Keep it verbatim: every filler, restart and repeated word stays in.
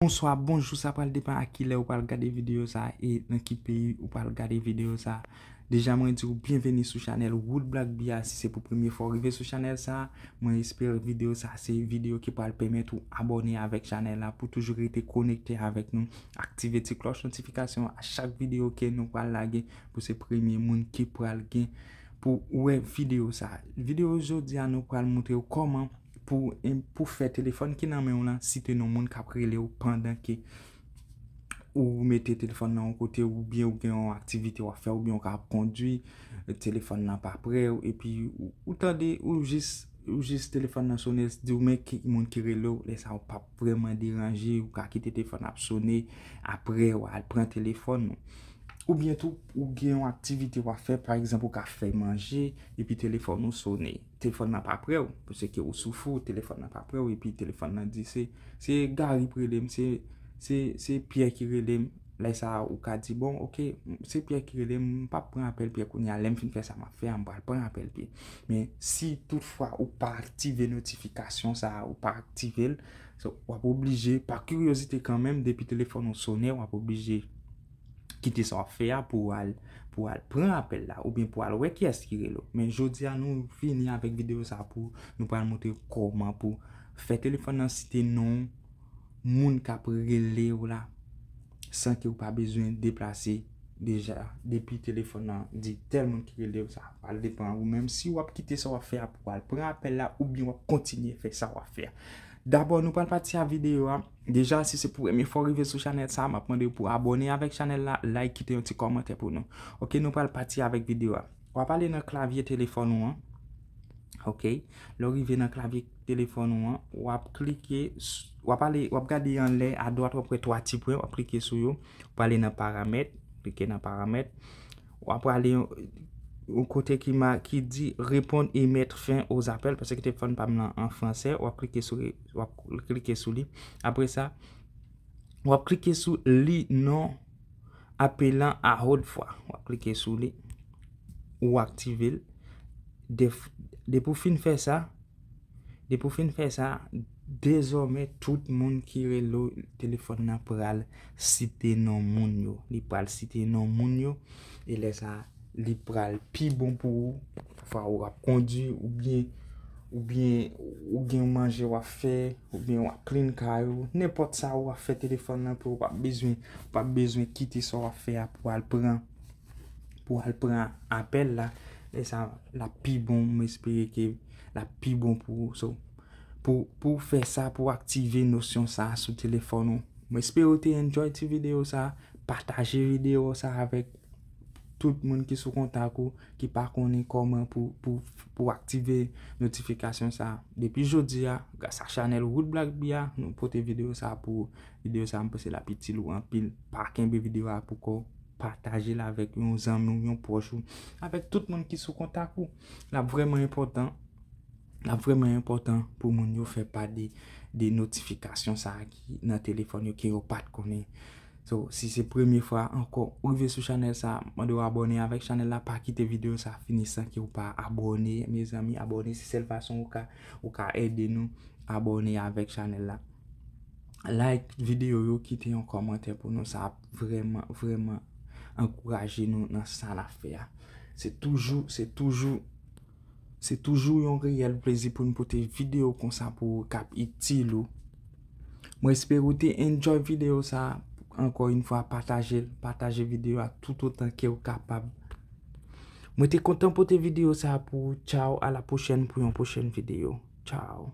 Bonswa, bonjou, sa pral depann a kilè ou pral gade videyo sa a e nan ki peyi ou pral gade videyo sa a. Deja mwen di w byenveni sou chanèl Wood Black Bia. Si se pou premye fwa w rive sou chanèl sa a, mwen espere videyo sa a se videyo ki pral pèmèt ou abòne avèk chanèl la pou toujou rete konekte avèk nou. Aktive ti klòch notifikasyon a chak videyo ke nou pral lage pou se premye moun ki pral gen pou wè videyo sa a. Videyo jodi a nou pral montre w kòman pou, pou fè telefòn ki nan men w lan site non moun k ap rele w pandan ke ou mete telefòn nan yon kote oubyen ou gen yon aktivite w ap fè oubyen ou ka ap kondwi, telefòn nan pa prè w epi ou, ou tande ou jis ou jis telefòn nan sone l di w men ki moun ki rele w, lè sa a ou p ap vrèman deranje, ou ka kite telefòn ap sone, apre w al pran telefòn ou. Oubyen tou ou gen yon aktivite w ap fè, pa egzanp ou ka fè manje epi telefòn ou sone. Telefòn nan pa prè w, paske ou sou fou, telefòn nan pa prè w epi telefòn nan di se se Gary k rele m, se se se Pyè ki rele m. Lè sa a ou ka di bon, ok, se Pyè ki rele m, m p ap pran apèl Pyè kounye a, lè m fin fè sa m ap fè a m pral pran apèl Pyè. Men si toutfwa ou pa aktive notifikasyon sa a, ou pa aktive l, w ap oblije pa kiryozite kanmenm depi telefòn ou sone w ap oblije kite sa w ap fè a pou w al pou w al pran apèl la oubyen pou w al wè kiyès ki rele w. Men jodi a nou vini avèk videyo sa pou nou pral montre kòman pou fè telefòn nan site non moun k ap rele w la san ke w pa bezwen deplase. Deja depi telefòn nan di tèl moun ki rele w, sa pral depann ou menm si w ap kite sa w ap fè a pou w al pran apèl la oubyen w ap kontinye fè sa w ap fè a. Dabò nou pral pati a videyo a. Deja si se premye fwa w rive sou chanèl sa a, m ap mande w pou abòne avèk chanèl la, like, kite yon ti kòmantè pou nou. Ok, nou pral pati avèk videyo a. W ap ale nan klavye telefòn ou an. Ok, lè w rive nan klavye telefòn ou an, w ap klike, w ap ale, w ap gade anlè adwat w ap wè twa ti pwen, w ap klike sou yo, w ap ale nan paramèt, klike nan paramèt, w ap ale yon kote ki ma ki di répondre et mettre fin aux appels paske telefòn pa m nan an fransè, w ap klike sou w ap klike sou li. Apre sa, w ap klike sou li non apelan a haute voix. W ap klike sou li, ou aktive l. Depi w fin fè sa, depi w fin fè sa, dezòmè tout moun ki rele w telefòn nan pral site non moun yo. Li pral site non moun yo. E lè sa a, li pral pi bon pou ou. Pafwa ou ap kondwi oubyen oubyen ou gen yon manje w ap fè oubyen w ap clean kay ou, nenpòt sa ou ap fè telefòn nan pou ou p ap bezwen ou p ap bezwen kite sa w ap fè a pou al pran pou al pran apèl la. E sa l ap pi bon, m espere ke l ap pi bon pou ou. So, pou pou w fè sa, pou w aktive nosyon sa a sou telefòn ou. M espere w te enjoy ti videyo sa a. Pataje videyo sa a avèk tout moun ki sou kontak ou ki pa konnen kòman pou pou pou aktive notifikasyon sa a. Depi jodi a, gras a chanèl Wood Black Bia, nou pote videyo sa a pou ou. Videyo sa a m panse l ap itil ou anpil. Pa kenbe videyo a pou kò w, pataje l avèk yon zanmi w, yon pwòch ou, avèk tout moun ki sou kontak ou. L ap vrèman enpòtan. L ap vrèman enpòtan pou moun yo fè pa de de notifikasyon sa a ki nan telefòn yo ke yo pa t konnen. So, si se premye fwa ankò ou rive sou chanèl sa a, mande w abòne avèk chanèl la, pa kite videyo sa a fini san ke w pa abòne. Mezanmi, abòne se sèl fason ou ka ou ka ede nou abòne avèk chanèl la. Like videyo yo, kite yon kòmantè pou nou, sa ap vrèman vrèman ankouraje nou nan sa n ap fè a. Se toujou, se toujou Se toujou yon reyèl plezi pou n pote videyo konsa pou ou k ap itil ou. Mwen espere ou te enjoy videyo sa a. Ankò yon fwa, pataje l, pataje videyo a toutotan ke w kapab. Mwen te kontan pote videyo sa a pou ou. Tchaw, a la pwochèn pou yon pwochèn videyo. Tchaw.